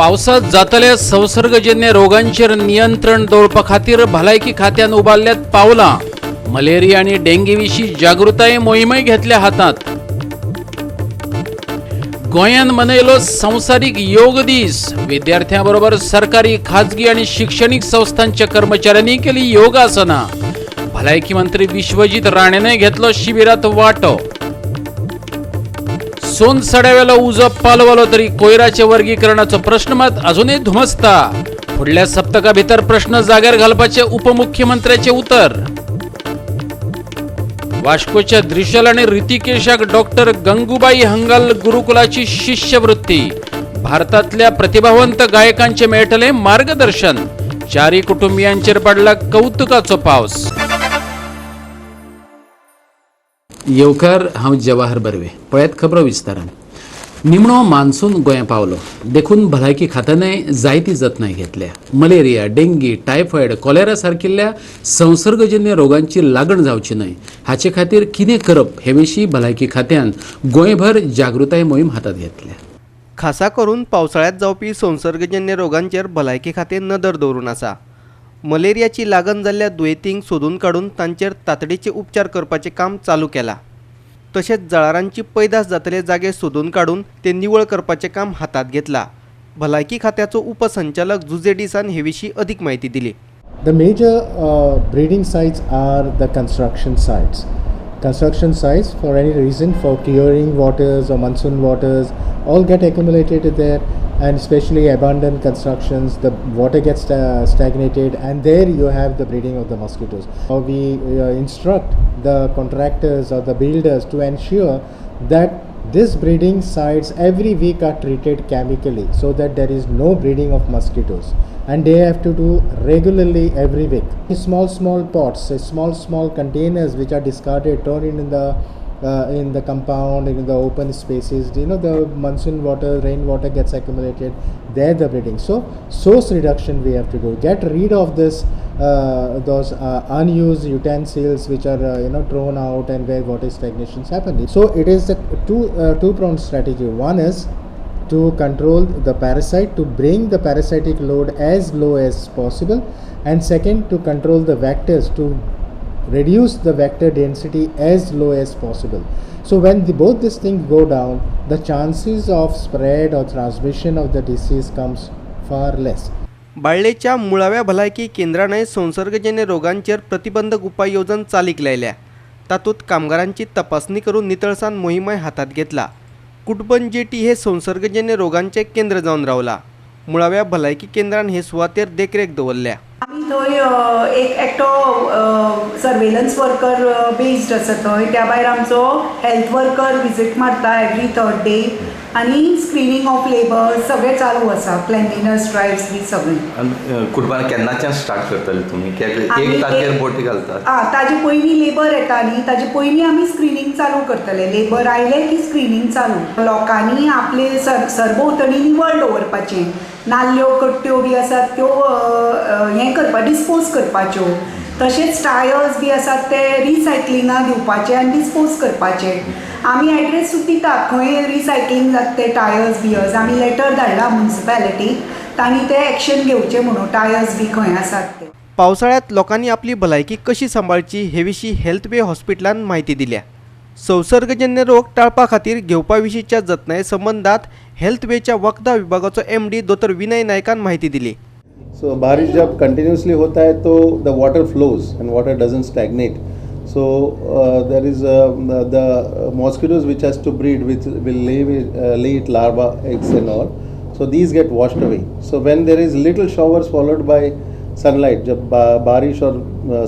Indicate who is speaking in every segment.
Speaker 1: पावसात जातल्या संसर्गजन्य रोगांचेर नियंत्रण दवरपा खातीर भलायकी खात्यान उबारल्यात पावलां. मलेरिया आनी डेंगी विशीं जागृताय मोहीमय घेतल्या हातांत. गोंयान मनयलो संवसारीक योग दीस. विद्यार्थ्यां बरोबर सरकारी, खाजगी आनी शिक्षणीक संस्थांच्या कर्मचाऱ्यांनी केली योगासनां. भलायकी मंत्री विश्वजीत राणेनय घेतलो शिबिरात वांटो. सोन सड्यावेलो उजो पालवलो तरी कोयराचे वर्गीकरणाचो प्रश्न मात अजूनय धुमसता. फुडल्या सप्तका भितर प्रश्न जाग्यार घालपाचे उपमुख्यमंत्र्याचे उतर. वास्कोच्या द्रिशल आणि ऋतिकेशाक डॉक्टर गंगूबाई हंगल गुरुकुलाची शिष्यवृत्ती. भारतातल्या प्रतिभावंत गायकांचे मेळटले मार्गदर्शन. चारी कुटुंबियांचेर पडला कौतुकाचो पावस. येवकार, हांव जवाहर बर्वे. पळयात खबरो विस्तारान. निमणो मान्सून गोंया पावलो देखून भलायकी खात्यानय जायती जतनाय घेतल्या. मलेरिया, डेंगी, टायफॉयड, कॉलेरा सारकिल्ल्या संसर्गजन्य रोगांची लागण जावची न्हय हाचे खातीर कितें करप हे विशीं भलायकी खात्यान गोंयभर जागृताय मोहीम हातांत घेतल्या.
Speaker 2: खासा करून पावसाळ्यांत जावपी संसर्गजन्य रोगांचेर भलायकी खातें नदर दवरून आसा. मलेरियाची लागण जाल्ल्या दुयेंतींक सोदून काडून तांचेर तातडीचे उपचार करपाचें काम चालू केलां. तशेंच जळारांची पैदास जातले जागे सोदून काडून ते निवळ करपाचें काम हातांत घेतलां. भलायकी खात्याचो उपसंचालक जुजे डिसान हे विशीं अदीक म्हायती दिली.
Speaker 3: The major breeding sites are the construction sites. Construction sites, for any reason, for curing waters or monsoon waters, all get accumulated there, and especially abandoned constructions, the water gets stagnated, and there you have the breeding of the mosquitoes. We instruct the contractors or the builders to ensure that these breeding sites every week are treated chemically so that there is no breeding of mosquitoes, and they have to do regularly every week. Small small pots, small small containers which are discarded, thrown in the compound, in the open spaces, the monsoon water, rain water gets accumulated there, the breeding. So source reduction we have to do, get rid of this those unused utensils which are thrown out and where water stagnations happen. So it is a two pronged strategy. One is to control the parasite, to bring the parasitic load as low as possible, and second, to control the vectors, to reduce the vector density as low as possible. So when both these things go down, the chances of spread or transmission of the disease comes far less.
Speaker 2: बाळ्ळेच्या मुळाव्या भलायकी केंद्रानय संसर्गजन्य रोगांचेर प्रतिबंधक उपाय येवजण चालीक लायल्या. तातूंत कामगारांची तपासणी करून नितळसाण मोहीमय हातांत घेतला. कुटबण जेटी हे संसर्गजन्य रोगांचें केंद्र जावन रावला. मुळाव्या भलायकी केंद्रान हे सुवातेर देखरेख दवरल्या.
Speaker 4: आमी थंय एक एकटो सर्वेलन्स वर्कर बेस्ड आसा थंय. त्या भायर आमचो हेल्थ वर्कर विजीट मारता एवरी थर्ड डे आनी स्क्रिनींग ऑफ लेबर्स सगळें चालू आसा, क्लेनलीनस ड्रायव्स बी सगळें.
Speaker 5: आनी कुटुंबान केन्नाच्यान स्टार्ट करतले तुमी? कित्याक
Speaker 4: आमी
Speaker 5: एक तारखेर बोटी घालतात.
Speaker 4: आं, ताजे पयलीं लेबर येता न्ही, ताजे पयलीं आमी स्क्रिनींग चालू करतले. लेबर आयले की स्क्रिनींग चालू. लोकांनी आपले सरभोंवतणी निवळ दवरपाचें. नाल्ल्यो कट्ट्यो बी आसात त्यो हें करपा, डिस्पोज करपाच्यो. तशेंच टायर्स बी आसात ते रिसायकलिंगा दिवपाचे आनी डिस्पोज करपाचे. आमी एड्रेस सुद्दां दितात खंय रिसायकलींग जाता ते टायर्स बियर्स. आमी लेटर धाडला मुन्सिपेलिटीक, तांणी ते एक्शन घेवचे म्हणून, टायर्स बी खंय आसात ते.
Speaker 2: पावसाळ्यांत लोकांनी आपली भलायकी कशी सांबाळची हे विशीं हेल्थ वे हॉस्पिटलान म्हायती दिल्या. संसर्गजन्य रोग टाळपा खातीर घेवपा विशींच्या जतनाये संबंदात हेल्थ वेच्या वखदां विभागाचो एमडी दोतोर विनय नायकान म्हायती दिली.
Speaker 6: सो बारिश जब कंटिन्यूसली होता है तो the water flows and water doesn't stagnate. So there is the mosquitoes which has to breed, which will lay it larva, eggs and all. So these get washed away. So when there is little showers followed by sunlight, जब बारिश और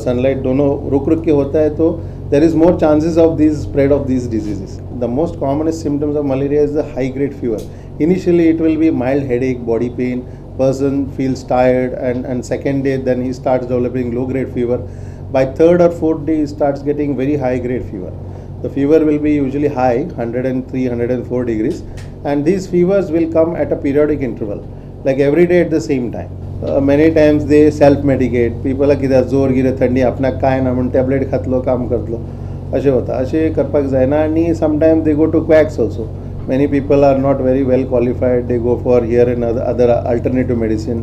Speaker 6: sunlight दोनों रुक रुक K होता है तो there is more chances of these spread of these diseases. The most commonest symptoms of malaria is the high grade fever. Initially it will be mild headache, body pain, person feels tired, and second day then he starts developing low grade fever. By third or fourth day he starts getting very high grade fever. The fever will be usually high, 103, 104 degrees, and these fevers will come at a periodic interval, like every day at the same time. Many times they self medicate. People are कित्याक जोर कितें थंडी आपणाक कांय ना म्हूण tablet खातलो, काम करतलो, अशें वता. अशें करपाक जायना. आनी sometimes they go to quacks also. Many people are not very well qualified, they go for here and other alternative medicine.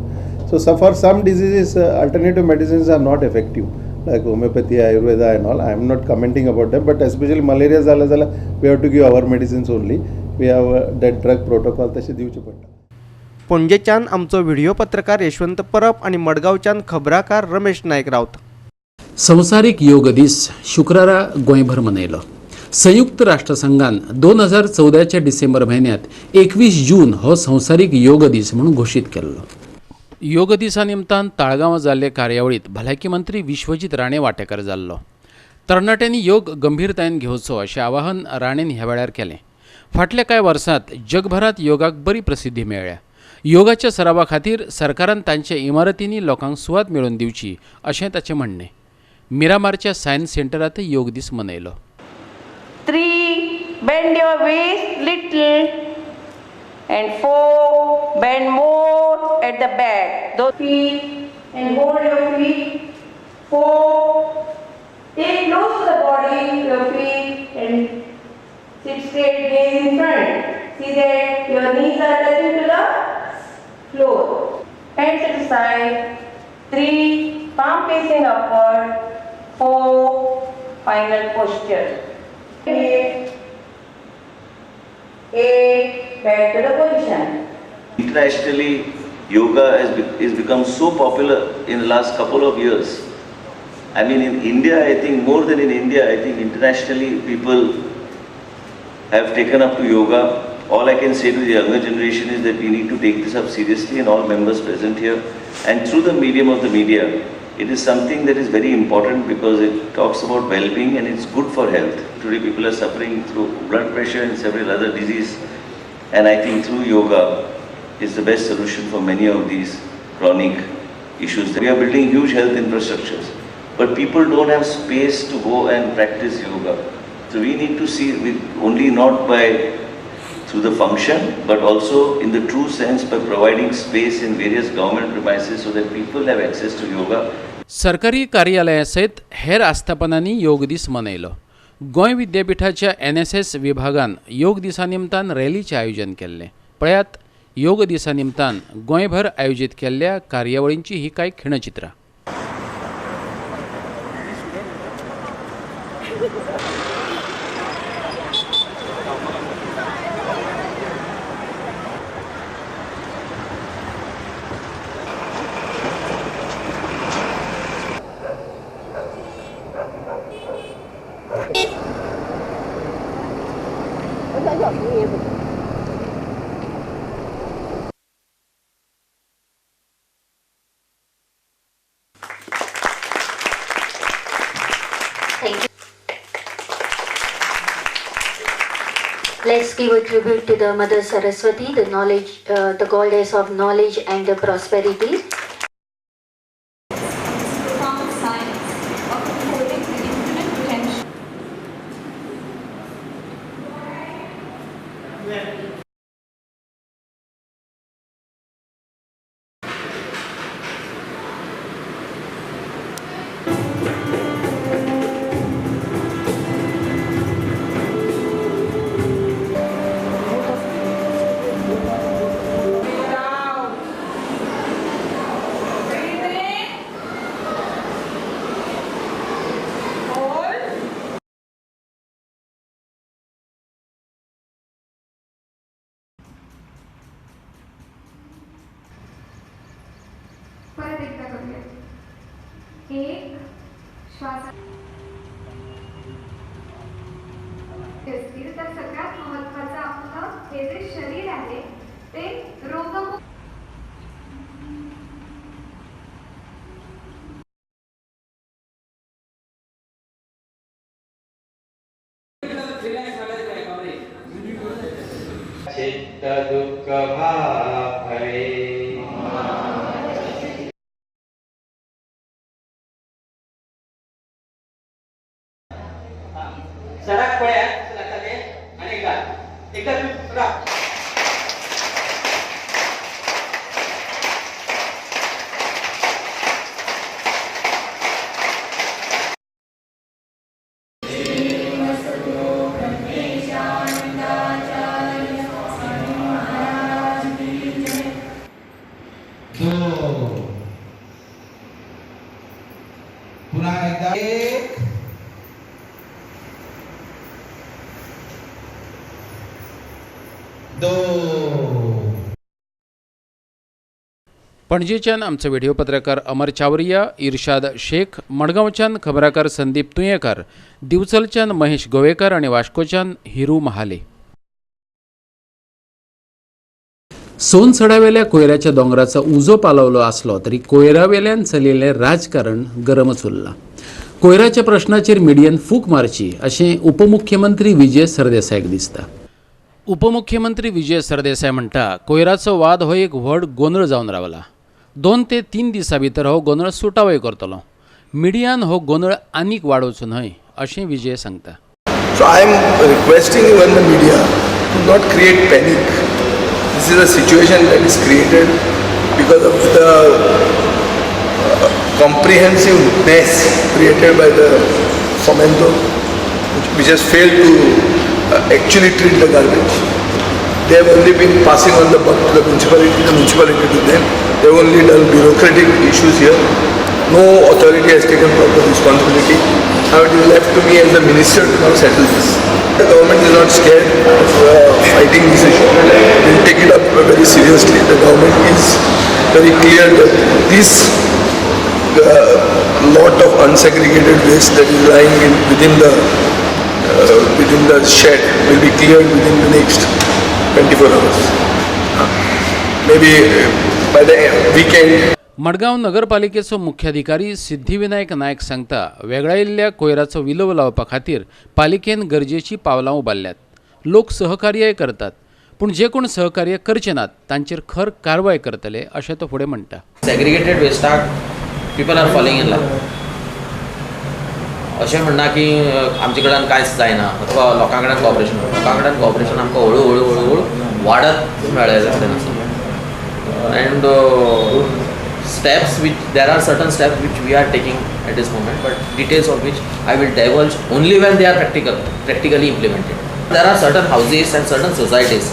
Speaker 6: So for some diseases, alternative medicines are not effective, like homeopathy, Ayurveda and all. I am not commenting about them, but especially malaria जाला जाल्यार we have to give our medicines only. We have that drug protocol तशें दिवचें पडटा.
Speaker 2: पणजेच्यान आमचो video पत्रकार यशवंत परब आनी मडगांवच्यान खबराकार रमेश नायक रावत.
Speaker 1: संवसारीक योग दीस शुक्रारा गोंयभर मनयलो. संयुक्त राष्ट्रसंघान 2014 डिसेंबर म्हयन्यांत 21 जून हो संवसारीक योग दीस म्हणून घोशीत केल्लो. योग दिसा निमतान ताळगांवां जाल्ले कार्यावळींत भलायकी मंत्री विश्वजीत राणे वांटेकार जाल्लो. तरणाट्यांनी योग गंभीरतायेन घेवचो अशें आवाहन राणेन ह्या वेळार केलें. फाटल्या कांय वर्सांत जगभरांत योगाक बरी प्रसिद्धी मेळ्ळ्या. योगाच्या सरावा खातीर सरकारान तांच्या इमारतींनी लोकांक सुवात मेळोवन दिवची अशें ताचें म्हणणें. मिरामारच्या सायन्स सेंटरांत योग दीस मनयलो.
Speaker 7: 3, bend your waist little, and 4, bend more at the back. Those feet and hold your feet. 4, take close to the body your feet and sit straight, gaze in front. See that your knees are touching to the floor. Hands at the side. 3, palm facing upward. 4, final posture. 8, back to the position.
Speaker 8: Internationally, yoga has become so popular in the last couple of years. I mean, in India, I think more than in India, I think internationally people have taken up to yoga. All I can say to the younger generation is that we need to take this up seriously, and all members present here, and through the medium of the media, it is something that is very important because it talks about well-being and it's good for health. Today people are suffering through blood pressure and several other diseases, and I think through yoga is the best solution for many of these chronic issues. We are building huge health infrastructures, but people don't have space to go and practice yoga. So we need to see with only not by through the function, but also in the true sense by providing space in various government premises so that people have access to yoga.
Speaker 1: सरकारी कार्यालयासयत हेर आस्थापनांनी योग दीस मनयलो. गोंय विद्यापीठाच्या NSS विभागान योग दिसा निमतान रॅलीचें आयोजन केल्लें. पळयात योग दिसा निमतान गोंयभर आयोजीत केल्ल्या कार्यावळींची ही कांय खिणचित्रां.
Speaker 9: Thank you. Let's give a tribute to the Mother Saraswati, the knowledge, the goddess of knowledge and the prosperity.
Speaker 10: Profound science of holding the infinite potential. परत एकदा करूया. एक श्वास असतील तर सगळ्यात महत्त्वाचं आपलं हे जे शरीर आहे ते रोगमुक्त.
Speaker 11: चित्त दुःख भरे सराक पळयात जाताले आनी एकदा एकदा सराक.
Speaker 12: पुन्हा एकदा एक, दोन.
Speaker 1: पणजेच्यान आमचे व्हिडिओ पत्रकार अमर चावरिया, इर्शाद शेख, मडगांवच्यान खबराकार संदीप तुयेंकार, दिवचलच्यान महेश गोवेकर आनी वास्कोच्यान हिरू महाले. सोनसडावेल्या कोयराच्या दोंगराचो उजो पालवलो आसलो तरी कोयरावेल्यान चलिल्लें राजकारण गरमच उरलां. कोयराच्या प्रश्नाचेर मिडियन फूक मारची अशें उपमुख्यमंत्री विजय सरदेसायाक दिसता. उपमुख्यमंत्री विजय सरदेसाय म्हणटा, कोयराचो वाद हो एक व्हड गोंदळ जावन रावला. 2 ते 3 दिसां भितर हो गोंदळ सुटावोय करतलो. मिडियान हो गोंदळ आनीक वाडोवचो न्हय अशें विजय सांगता.
Speaker 13: So I am requesting even the media to not create panic. This is a situation that is created because of the comprehensive mess created by the Fomento, which has failed to actually treat the garbage. They have only been passing on the buck to the municipality to them. They have only done bureaucratic issues here. No authority has taken proper responsibility. Now it is left to me as the minister to now settle this. The government is not scared of fighting this issue. We will take it up very seriously. The government is very clear that this lot of unsegregated waste that is lying in within the shed will be cleared within the next 24 hours. Maybe by the weekend.
Speaker 1: Madgaon नगरपालिकेचो मुख्याधिकारी सिद्धिविनायक नायक सांगता, वेगळायिल्ल्या कोयराचो विलोव लावपा खातीर पालिकेन गरजेची पावलां उबारल्यात. लोक सहकार्यय करतात, पूण जे कोण सहकार्य करचे नात तांचेर खर कारवाय करतले अशें तो फुडें म्हणटा.
Speaker 14: सेग्रिगेटेड वेस्टाक people are falling in love. अशें म्हणना की आमचे कडल्यान कांयच जायना अथवा लोकां कडल्यान कॉपरेशन, लोकां कडल्यान कॉपरेशन आमकां हळू हळू हळू हळू वाडत मेळ्ळें कडेन आसा. And steps which there are certain steps which we are taking at this moment, but details of which I will divulge only when they are practically implemented. There are certain houses and certain societies,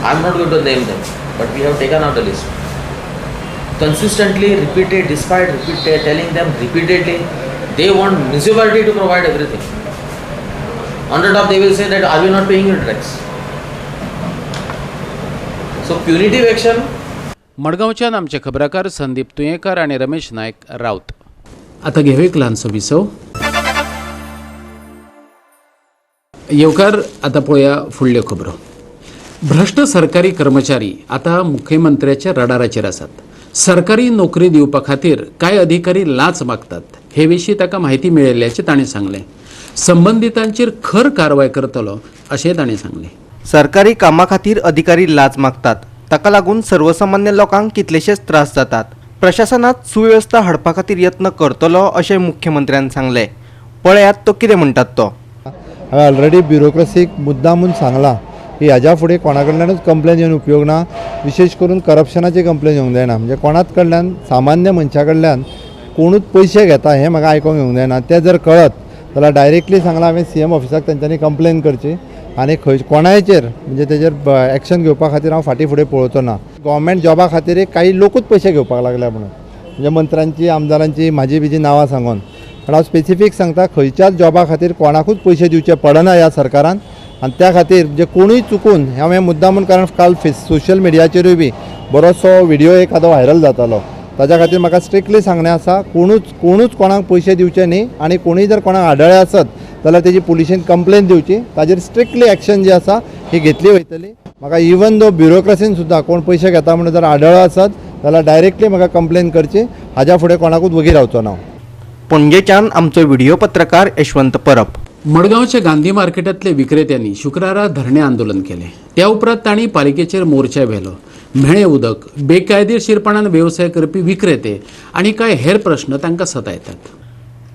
Speaker 14: I am not going to name them, but we have taken out the list. Consistently repeated, despite repeated telling them repeatedly, they want municipality to provide everything. On the top they will say that are we not paying you tax? So punitive action.
Speaker 1: मडगांवच्यान आमचे खबराकार संदीप तुयेंकार आनी रमेश नायक राउत. आतां घेवया एक ल्हानसो विसव. येवकार. आतां पळोवया फुडल्यो खबरो. भ्रश्ट सरकारी कर्मचारी आतां मुख्यमंत्र्याच्या रडाराचेर आसात. सरकारी नोकरी दिवपा खातीर कांय अधिकारी लांच मागतात हे विशीं ताका म्हायती मेळिल्ल्याचें ताणें सांगलें. संबंदितांचेर खर कारवाय करतलो अशें ताणें सांगलें.
Speaker 2: सरकारी कामा खातीर अधिकारी लांच मागतात, ताका लागून सर्वसामान्य लोकांक कितलेशेच त्रास जातात. प्रशासनात सुवेवस्था हाडपा खातीर यत्न करतलो अशें मुख्यमंत्र्यान सांगलें. पळयात तो कितें म्हणटात तो.
Speaker 15: हांवें ऑलरेडी ब्युरोक्रसीक मुद्दामून सांगलां की हाज्या फुडें कोणा कडल्यानूच कंप्लेन येवन उपयोग ना, विशेश करून करप्शनाची कंप्लेन येवंक जायना. म्हणजे कोणाच कडल्यान सामान्य मनशा कडल्यान कोणूच पयशे घेता हें म्हाका आयकोंक येवंक जायना. तें जर कळत जाल्यार डायरेक्टली सांगलां हांवें सी एम ऑफिसाक तेंच्यांनी कंप्लेन करची आनी खंय कोणायचेर म्हणजे तेजेर एक्शन घेवपा खातीर हांव फाटीं फुडें पळोवचो ना. गव्हर्मेंट जॉबा खातीर काही लोकूच पयशे घेवपाक लागल्या म्हणून, म्हणजे मंत्र्यांची आमदारांची म्हाजी बिजी नांवां सांगून. पण हांव स्पेसिफीक सांगता खंयच्याच जॉबा खातीर कोणाकूच पयशे दिवचे पडना ह्या सरकारान. आनी त्या खातीर म्हणजे कोणूय चुकून हांवें मुद्दामून, कारण काल सोशल मिडियाचेरूय बी बरोसो व्हिडियो एखादो व्हायरल जातालो, ताज्या खातीर म्हाका स्ट्रिक्टली सांगणें आसा कोणूच कोणाक पयशे दिवचे न्ही आनी कोणूय जर कोणाक आढळ्ळे आसत जाल्यार तेजी पुलिशेन कंप्लेन दिवची, ताजेर स्ट्रिक्टली एक्शन जी आसा ही घेतली वयतली. म्हाका इवन दो ब्युरोक्रसीन सुद्दां कोण पयशे घेता म्हणून जर आढळ्ळो आसत जाल्यार डायरेक्टली म्हाका कंप्लेन करची, हाज्या फुडें कोणाकूच वगी रावचो ना.
Speaker 2: पणजेच्यान आमचो व्हिडिओ पत्रकार यशवंत परब.
Speaker 1: मडगांवच्या गांधी मार्केटांतले विक्रेत्यांनी शुक्रारा धरणे आंदोलन केलें. त्या उपरांत तांणी पालिकेचेर मोर्चा व्हेलो. म्हेळें उदक, बेकायदेशीरपणान वेवसाय करपी विक्रेते आनी कांय हेर प्रश्न तांकां सतायतात.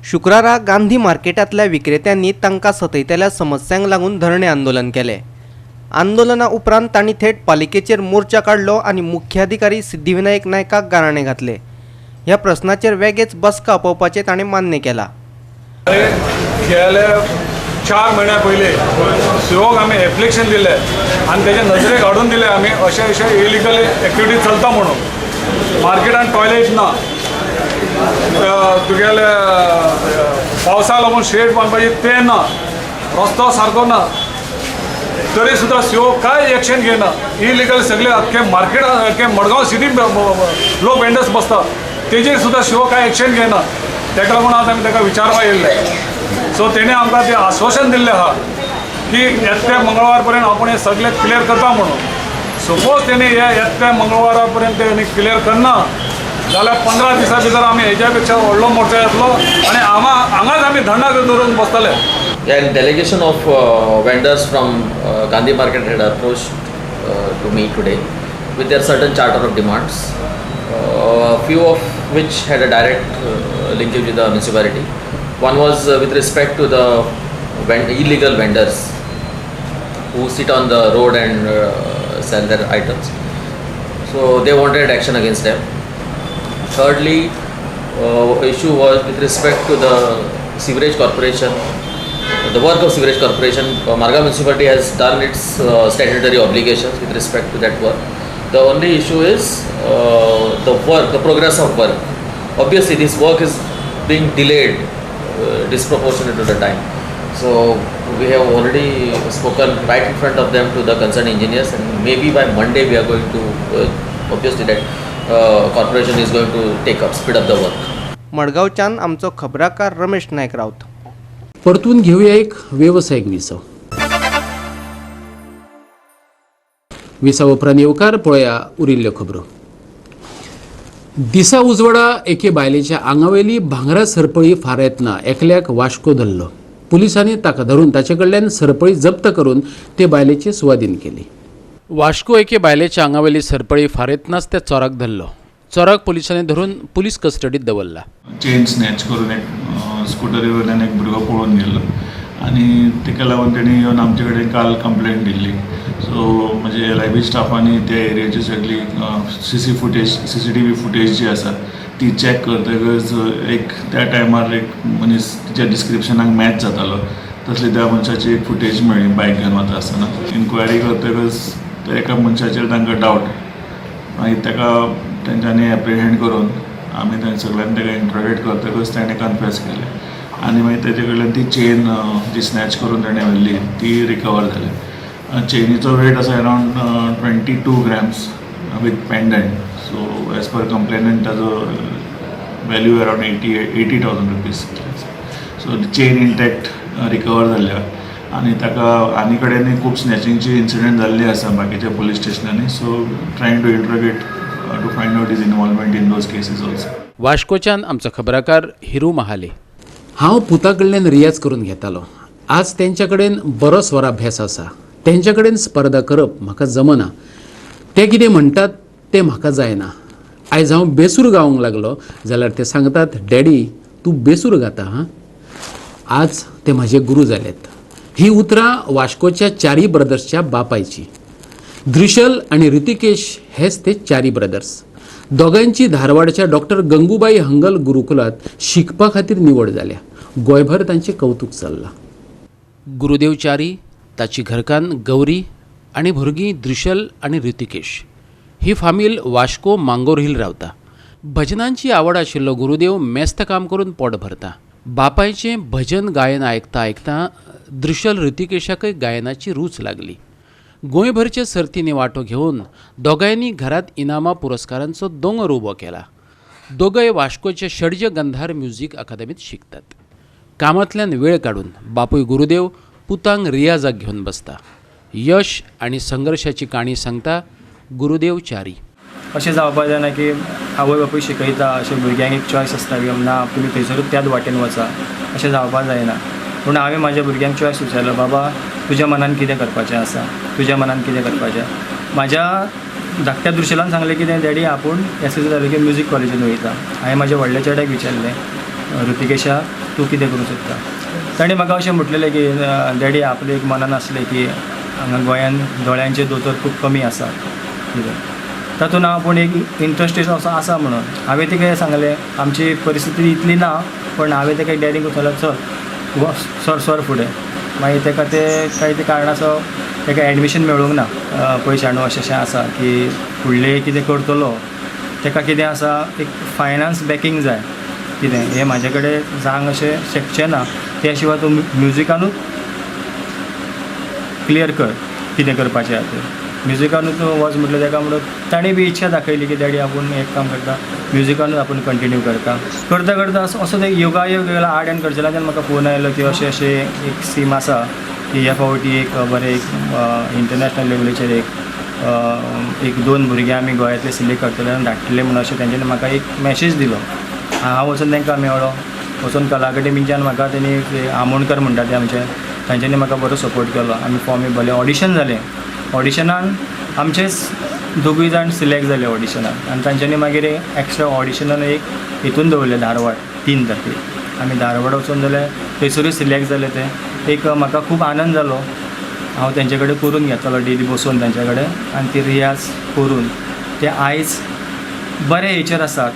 Speaker 2: शुक्रारा गांधी मार्केटांतल्या विक्रेत्यांनी तांकां सतयतल्या समस्यांक लागून धरणे आंदोलन केलें. आंदोलना उपरांत तांणी थेट पालिकेचेर मोर्चा काडलो आनी मुख्याधिकारी सिद्धिविनायक नायकाक गाराणें घातलें. ह्या प्रस्नाचेर वेगेच बसका आपोवपाचें ताणें मान्य केलां.
Speaker 16: गेले 4 म्हयन्या पयलीं सीओक आमी एप्लिकेशन दिलें आनी तेजे नजरेक हाडून दिलें आमी अशें अशें इलिगल एक्टिविटी चलता म्हणून. मार्केटान टॉयलेट ना, तुगेले पावसा लागून शेड बांदपाची तें ना, रस्तो सारको ना, तरी सुद्दां सीओ कांय एक्शन घेयना. इलिगल सगळे अख्खे मार्केट, अख्खे मडगांव सिटीन लोक वेंडर्स बसता, तेजेर सुद्दां सीओ कांय एक्शन घेयना. ताका लागून आज आमी ताका विचारपाक येयल्ले. सो तेणें आमकां तें आश्वासन दिल्लें आहा की येत्या मंगळवार पर्यंत आपूण हें सगळें क्लियर करता म्हणून. सपोज तेणी हे येत्या मंगळवारा पर्यंत तेणी क्लियर करना जाल्यार 15 दिसां भितर आमी हेज्या पेक्षा व्हडलो मोर्चा येतलो आनी हांगा हांगाच आमी धरणां धरून बसतले.
Speaker 14: A delegation of vendors from Gandhi Market had approached to me today with their certain charter of demands, few of which had a direct linkage with the municipality. One was with respect to the illegal vendors who sit on the road and sell their items. So they wanted action against them. Thirdly, issue was with respect to the sewerage corporation. The work of sewerage corporation. Margao municipality has done its statutory obligations with respect to that work. The only issue is the work, the progress of work. Obviously, this work is being delayed disproportionate to the time. So we have already spoken right in front of them to the concerned engineers, and maybe by Monday we are going to obviously that corporation is going to take up, speed up the work.
Speaker 2: मडगांवच्यान आमचो खबराकार रमेश नायक राऊत.
Speaker 1: परतून घेऊया एक वेवसायीक विसव. विसव उपरांत येवकार पळया उरिल्ल्यो खबरो. दिसा उजवाडा एके बायलेच्या आंगावयली भांगरा सरपळी फारायतना एकल्याक वाश्को धरलो. पुलिसांनी ताका धरून ताचे कडल्यान सरपळी जप्त करून ते बायलेचे सुवादीन केली. वाश्को एके बायलेच्या आंगावयली सरपळी फारायतनाच त्या चोराक धरलो. चोराक पुलिसांनी धरून पुलीस कस्टडीत दवरला.
Speaker 17: चेन स्नॅच करून एक स्कुटरी वयल्यान एक भुरगो पळोवन गेल्लो आनी ताका लागून तेणी येवन आमचे कडेन काल कंप्लेन दिल्ली. सो म्हणजे LIB स्टाफांनी त्या एरियाची सगळी CCTV footage जी आसा ती चॅक करतकच एक त्या टायमार एक मनीस तिच्या डिस्क्रिप्शनाक मॅच जातालो तसली त्या मनशाची एक फुटेज मेळ्ळी बायक घेवन वता आसतना. इन्क्वायरी करतकच त्या एका मनशाचेर तांकां डावट, मागीर ताका तेंच्यांनी एप्रिहेंड करून आमी थंय सगळ्यांनी ताका इंट्रोगेट करतकच ताणें कन्फेस केलें आनी मागीर तेजे कडल्यान ती चेन जी स्नॅच करून ताणें व्हेल्ली ती रिकवर जाली. चेनीचो वेट आसा around 22 grams with pendant. So as per complainant ताजो value around 80,000 rupees. So chain intact recover जाल्ल्या आनी ताका आनी कडेनूय खूब स्नॅचिंगची इन्सिडंट जाल्ली आसा बाकीच्या police स्टेशनांनी. So trying to interrogate to find out his involvement in those cases also.
Speaker 1: वाश्कोच्यान आमचो खबराकार हिरू महाले. हांव पुता कडल्यान रियाज करून घेतालो. आज तेंच्या कडेन बरो स्वराभ्यास आसा. तेंच्या कडेन स्पर्धा करप म्हाका जमना. ते कितें म्हणटात तें म्हाका जायना. आयज हांव बेसूर गावंक लागलो जाल्यार ते सांगतात, डॅडी तूं बेसूर गाता हां. आज ते म्हाजे गुरू जाल्यात. ही उतरां वाश्कोच्या चारी ब्रदर्सच्या बापायची. दृशल आनी ऋतिकेश हेच ते चारी ब्रदर्स. दोगांयची धारवाडच्या डॉक्टर गंगूबाई हंगल गुरुकुलात शिकपा खातीर निवड जाल्या. गोंयभर तांचें कवतूक चल्लां. गुरुदेव च्यारी, ताची घरकान्न गौरी आनी भुरगीं दृशल आनी ऋतिकेश ही फामील वाश्को मांगोर हिल रावता. भजनांची आवड आशिल्लो गुरुदेव मेस्त काम करून पोट भरता. बापायचें भजन गायन आयकता आयकता दृशल ऋतिकेशाकय गायनाची रूच लागली. गोंयभरचे सर्तींनी वांटो घेवन दोगांयनी घरांत इनामां पुरस्कारांचो दोंगर उबो केला. दोगय वाश्कोचे षडज गंधार म्युजीक अकादमीत शिकतात. कामांतल्यान वेळ काडून बापूय गुरुदेव पुतांक रियाजाक घेवन बसता. यश आनी संघर्शाची काणी सांगता गुरुदेव च्यारी.
Speaker 18: अशें जावपाक जायना की आवय बापूय शिकयता अशें भुरग्यांक एक चॉयस आसता की ना तुमी थंयसरूच त्याच वाटेन वचा, अशें जावपाक जायना. पूण हांवें म्हाज्या भुरग्यांक चॉयस विचारलो, बाबा तुज्या मनान कितें करपाचें आसा, तुज्या मनान कितें करपाचें. म्हाज्या धाकट्या दृश्यलान सांगलें कितें, डॅडी आपूण SSC जालें की म्युजीक कॉलेजीन वयता. हांवें म्हाज्या व्हडल्या चेड्याक विचारलें, ऋतिकेशा तूं कितें करूंक सोदता. ताणें म्हाका अशें म्हटलेलें की डॅडी आपलें एक मनान आसलें की हांगा गोंयान दोळ्यांचे दोतोर खूब कमी आसात कितें, तातूंत हांव पूण एक इंट्रस्टेड असो आसा म्हणून हांवें ताका सांगलें आमची परिस्थिती इतली ना, पूण हांवें ताका डॅडीक सांगलें चल सर सर फुडें. मागीर ताका ते कांय ते कारणाचो ताका एडमिशन मेळूंक ना, पयशाणू अशें अशें आसा की फुडलें कितें करतलो ताका कितें आसा एक फायनान्स बॅकींग जाय, कितें हें म्हाजे कडेन जावंक अशें शकचें ना, त्या शिवाय तूं म्युजिकानूच क्लियर कर कितें करपाचें आहा तें. म्युजिकानूच वच म्हटल्यार ताका म्हणून ताणें बी इच्छा दाखयली की डॅडी आपूण एक काम करता, म्युजिकानूच आपूण कंटिन्यू करता. करता करता असो ते योगायोग येयलो आर्ट एंड कल्चराच्यान म्हाका फोन आयलो की अशें अशें एक स्कीम आसा की ह्या फावटी एक बरें एक इंटरनॅशनल लेवलीचेर एक एक दोन भुरगे आमी गोंयांतले सिलेक्ट करतले आनी धाडटले म्हणून अशें तेंच्यांनी म्हाका एक मॅसेज दिलो. हांव वचून तांकां मेळ्ळो, वचून कला अकाडेमीच्यान म्हाका तेणी आमोणकर म्हणटा ते आमचे, तांच्यांनी म्हाका बरो सपोर्ट केलो. आमी फॉर्म भरले, ऑडिशन जालें, ऑडिशनान आमचेच दोगूय जाण सिलेक्ट जाले ऑडिशनान आनी तांच्यांनी मागीर एक्स्ट्रा ऑडिशनान एक हितून दवरलें धारवाड 3 तारखेक आमी धारवाड वचून जाल्यार थंयसरूय सिलेक्ट जाले ते. एक म्हाका खूब आनंद जालो, हांव तेंचे कडेन करून घेतालो डेली बसून तेंचे कडेन आनी ती रियाज करून ते आयज बरे हेचेर आसात.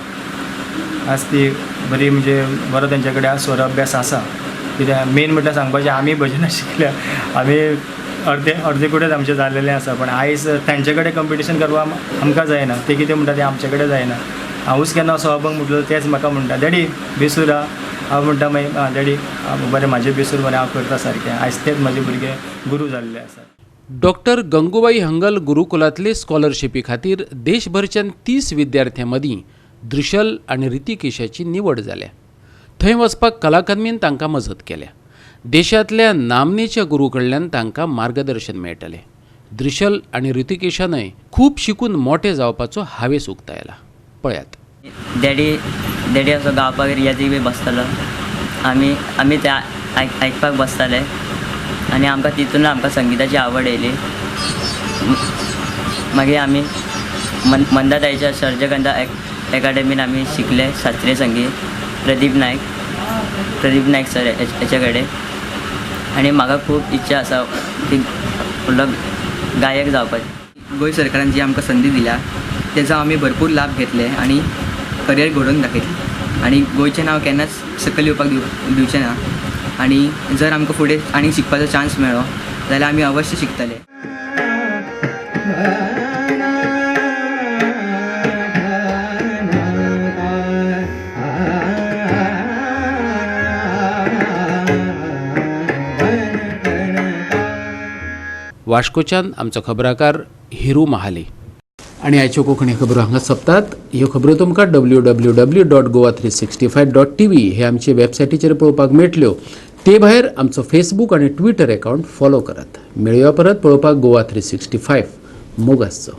Speaker 18: आज ती बरी म्हणजे बरो तेंचे कडेन आज स्वराभ्यास आसा. कित्याक मेन म्हटल्यार सांगपाचें आमी भजनां शिकल्या, आमी अर्दे अर्दे कुडेच आमचें जालेलें आसा, पण आयज तेंचे कडेन कंपिटिशन करपाक आमकां जायना, ते कितें म्हणटा तें आमचे कडेन जायना. हांवूच केन्ना असो अभंग म्हटलो तेच म्हाका म्हणटा डॅडी बेसूर आहा, हांव म्हणटा मागीर आं डॅडी बरें म्हाजें बेसूर बरें हांव करता सारकें. आयज तेच म्हाजे भुरगे गुरू जाल्ले आसात.
Speaker 1: डॉक्टर गंगुबाई हंगल गुरुकुलांतले स्कॉलरशिपी खातीर देशभरच्यान 30 विद्यार्थ्यां मदीं दृशल आनी रितिकेशाची निवड जाल्या. थंय वचपाक कला अकादमीन तांकां मजत केल्या. देशांतल्या नामनेच्या गुरू कडल्यान तांकां मार्गदर्शन मेळटलें. दृशल आनी ऋतिकेशानय खूब शिकून मोठे जावपाचो हावेस उक्तायला. पळयात.
Speaker 19: डॅडी डॅडी असो गावपाक रियाजीक बी बसतालो, आमी आमी ते आयकपाक बसताले आनी आमकां तितून आमकां संगिताची आवड येयली. मागीर आमी मंदाताईच्या सर्जगंधा एकाडेमीन आमी शिकले शास्त्रीय संगीत, प्रदीप नायक सर हेचे कडेन. आनी म्हाका खूब इच्छा आसा की व्हडलो गायक जावपाची.
Speaker 20: गोंय सरकारान जी आमकां संदी दिल्या तेजो आमी भरपूर लाभ घेतले आनी करियर घडोवन दाखयतले आनी गोंयचें नांव केन्नाच सकयल येवपाक दिवचें ना. आनी जर आमकां फुडें आनी शिकपाचो चान्स मेळ्ळो जाल्यार आमी अवश्य शिकतले.
Speaker 1: वास्कोच्यान आमचो खबराकार हिरू महाली. आनी आयच्यो कोंकणी खबरो हांगा सोंपतात. ह्यो खबरो तुमकां www.goa365.tv हे आमचे वेबसायटीचेर पळोवपाक मेळटल्यो. ते भायर आमचो फेसबूक आनी ट्विटर अकावंट फॉलो करात. मेळया परत पळोवपाक गोवा 365. मोग आसचो.